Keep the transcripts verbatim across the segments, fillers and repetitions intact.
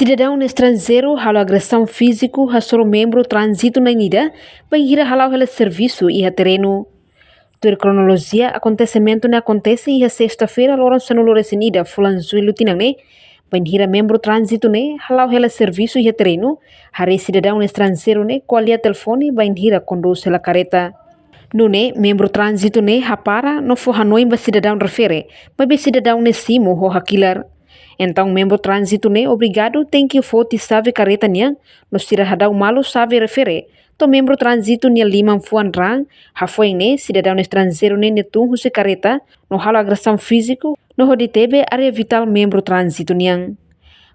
Sidadaun estranjeiru halo agresaun fíziku hasoru membru tránzitu na'in ida bainhira hala'o hela servisu iha terrenu. Tuir kronolojia, akontesimentu ne'e akontese iha sesta-feira, loron sanulu-resin-ida fulan Jullu tinan ne'e, bainhira membru tránzitu ne'e hala'o hela servisu iha terrenu, haree sidadaun estranjeiru ne'e ko'alia telefone bainhira kondús hela karreta. Nune'e, membru tránzitu ne'e hapara no fó hanoin ba sidadaun refere, maibé sidadaun ne'e simu ho hakilar. Entaun, membru tránzitu ne'e obrigadu tenke foti xave karreta nian, no sira hadau malu xave refere to'o membru tránzitu nia liman fuan raan. Hafoin ne'e, sidadaun estranjeiru ne'e nia tun husi karreta no halo agresaun fíziku, no hodi tebe área vitál membru tránzitu nian.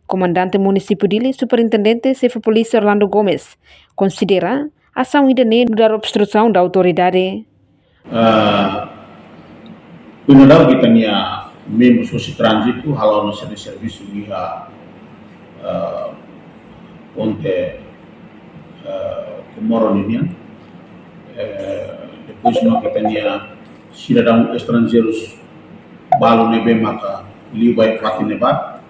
Komandante Munisípiu Dili, Superintendente Xefe Polísia Orlando Gomes, konsidera asaun ida-ne'e nu'udar obstrusaun da autoridade. Ah, kuandu daudaun ita-nia membru husi tránzitu hala'o ona sira-nia servisu iha, ah, ponte, ah, Comoro ninian. Eh, depois maka ita-nia sidadaun estranjeirus balu ne'ebé maka liu ba iha fatin ne'ebá.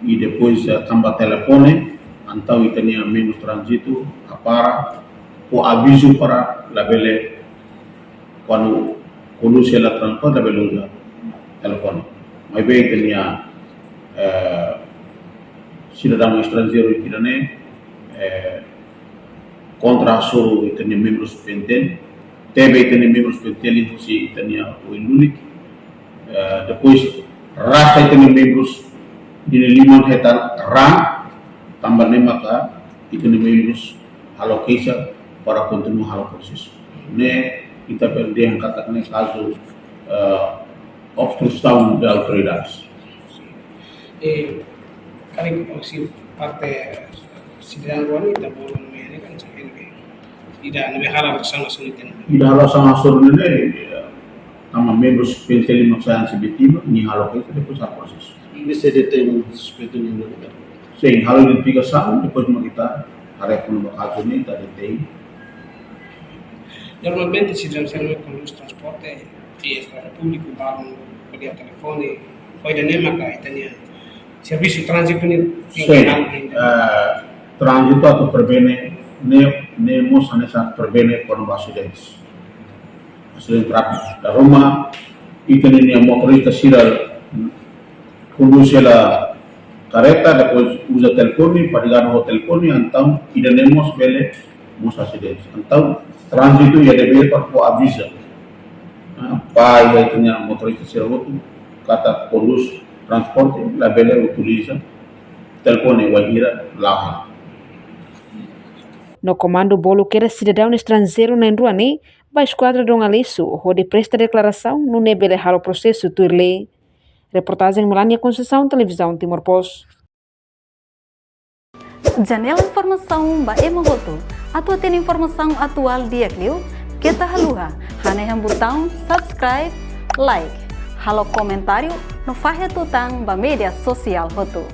I depois, eh, tanba telefone, entaun ita-nia membru tránzitu hapara, fó avizu para labele, kuandu kondús hela transporte, labele uza telefone. Maibé ita-nia, eh, sidadaun estranjeiru ida-ne'e, eh, kontra hasoru ita-nia membrus P N T L, tebe ita-nia membrus P N T L husi ita-nia oin lulik. Eh, depois rasta ita-nia membrus nia liman hetan raan, tanba ne'e maka ita-nia membrus halo keixa para kontinua halo prosesu. Ne'e ita bele dehan katak ne'e kazu, eh, obstrução de autoridades. Eh, karik husi parte sidadaun rua ne'e ita bolu ne'e kan sahene be. Ida ne'ebé halo agresaun hasoru ita-nia. Ida halo agresaun hasoru ne'e, eh, tanba membrus P N T L mak sai hanesan vítima, nia halo keixa, depois halo prosesu. Imi sei detein suspeitu nian duni ka? Sin, halo identifikasaun, depois mak ita haree kona-ba kazu ne'e, ita detein. Normalmente, sidadaun sira ne'ebé kondús transporte iha estrada públiku, balun ko'alia telefone, ho ida-ne'e maka ita-nia servisu tránzitu ne'e. Sin, eh, tránzitu atu prevene, ne'e, ne'e mós hanesan prevene kona-ba asidentes. Asidente tráfiku. Dala ruma, ita-nia motorista sira kondús hela karreta, depois uza telefone, fadiga ho telefone, entaun ida-ne'e mós bele mós asidente. Entaun, tránzitu iha devér para fó avizu, ah, ba ita-nia motorista sira hotu, katak kondús transporte labele utiliza telefone bainhira la'o hela. No komandu bolu kedas sidadaun estranjeiru na'in rua ne'e ba Eskuadra Dom Aleixo hodi presta deklarasaun, nune'e bele halo prosesu tuir lei. Reportajen Melania Conceição, Televizaun Timor Post. Janela informasaun ba ema hotu. Atu hatene informasaun atuál di'ak liu, keta haluha hanehan butaun subscribe, like, halo komentáriu no fahe tutan ba média sosiál hotu.